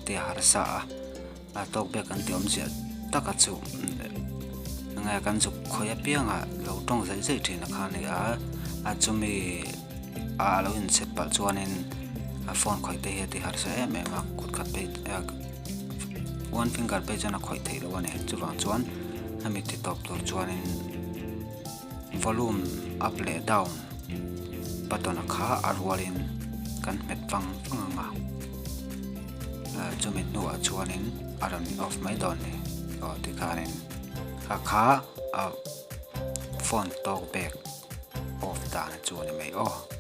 te a harsa a, a talk back an tih awmzia taka chu enge kan zuk khawih apianga lo tawng zaih zaih thin a kha a ni a, a chumi a lo inset palh chuanin a phone khawih te hi a ti harsa em em a, kut khat phei one finger phei chuan a khawih theih loh a ni chuvang chuan hemi ti tawp tur chuanin volume up leh down button a kha a rualin kan hmet vang vang ang a chumi hnuah chuanin a rawn off mai dawn a ni aw tikhanin kha kha a phone talk back off dan chu a ni mai aw.